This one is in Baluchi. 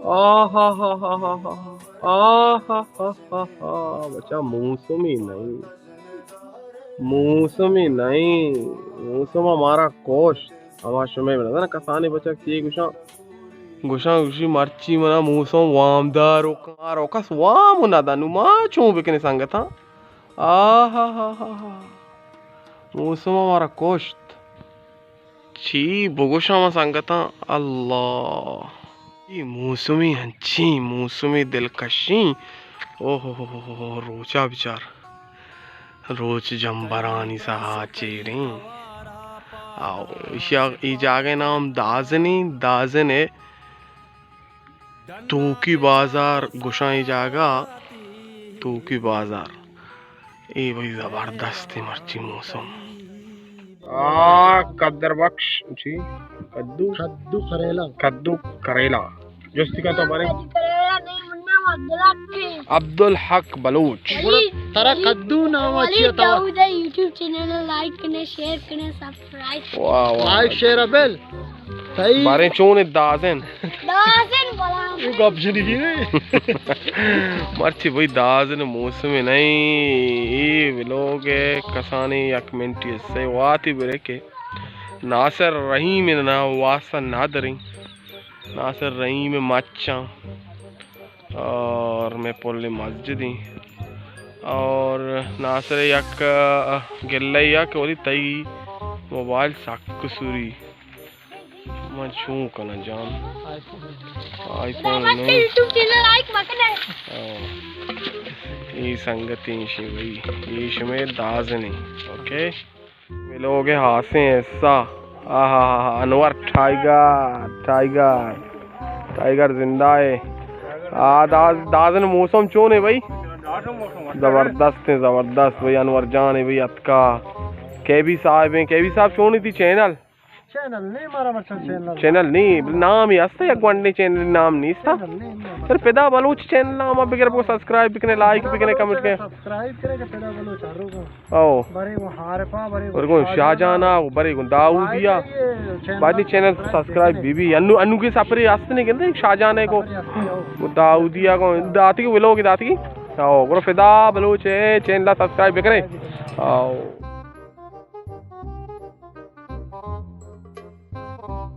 آہا ہا ہا ہا ہا۔ آہا ہا ہا ہا۔ بچا موسمی نہیں۔ موسمی نہیں۔ موسم ہمارا کوشت۔ ہما شمے بنا نا کسانی بچک چی گوشاں۔ گوشاں گوشی مرچی منا موسم وامدار و کار و کس وام و ندن۔ ما چون بکنے سنگتاں؟ آہا ہا ہا ہا۔ موسم ہمارا کوشت۔ چی بگوشاں ما سنگتاں؟ اللہ! اے موسمی انچیں موسمی دلکشیں۔ اوہ ہو ہو ہو ہو، روچا بچار۔ روچ جمبرانی سہا چیریں۔ آؤ، ایشی آ-، اے جاگہ نام دازنیں، دازن ہے۔ توکی بازار گوشاں اے جاگہ، توکی بازار۔ اے بھئی زبردست ہے مرچی موسم۔ آ، قدر بخش، چی؟ کدو؟ کدو کریلا۔ کدو کریلا۔ جستی کا تو بارے؟ کدو کریلا نہیں، منہ عبدالحق ہے۔ عبدالحق بلوچ۔ ولی، ترا ولی، کدو نام ولی اچھی اتوا۔ داؤد ہے، یوٹیوب چینل لائک کنے، شیئر کنے، سب واہ، واہ۔ لائک شیئر ابل۔ تئی باریں چون دازن؟ دازن بلا۔ او گپ جنگی ہے۔ مرچی بھئی دازن موسم نہیں۔ اے ویلوگ ہے کسانی یک منٹی سے واتی برے کہ ناصر رحیم نا واسطہ نہ دریں۔ ناصر رحیم مچاں۔ اور میں پل مسجد ہی۔ اور ناصر یک گلہ یا کہ ولی تئی موبائل سک سوری۔ من چون کناں جان؟ آئی فون۔ آئی فون بس نہیں۔ یوٹیوب چینل لائک مکنے۔ ہاں۔ اے سنگتی شی بھئی۔ اے شمے دازنی۔ اوکے۔ ویلوگ ءِ ہاسیں حصہ۔ آہا ہا ہا، انور ٹائیگر، ٹائیگر، ٹائیگر زندہ ہے۔ آ، داز-، دازن موسم چون ہے بھائی؟ زبردست ہے، زبردست بھائی، انور جان ہے بھائی، اتکا۔ کے بی صاحب ہیں، کے بی صاحب چون ہے تئی چینل؟ چینل نہیں، مارا مرچاں چینل۔ چینل نہیں، نام ہی ہستا یا گونڈیں چینل نام نہیں ہستا؟ چینل نہیں، مارا پھر مرچاں۔ پدا بلوچ چینل نام بگر بو سبسکرائب بکنے، لائک بکنے، کمنٹ کے۔ سبسکرائب کرے کہ پدا بلوچ ہر روز۔ او۔ برے گوں عارفہ، برے گوں برے گوں شاہ جانا، برے گوں داؤدیا۔ بھائی، یہ چینل بعد نی چینل سبسکرائب سبسکرائب بی بی۔ انو، انو کے سپرے است نے گندے شاہ جانے کو۔ سپرے است نے، او۔ وہ داؤدیا کو داتی کی، ویلوگ داتی کی۔ او، گرو فدا بلوچ ہے، چینل سبسکرائب بکرے۔ او۔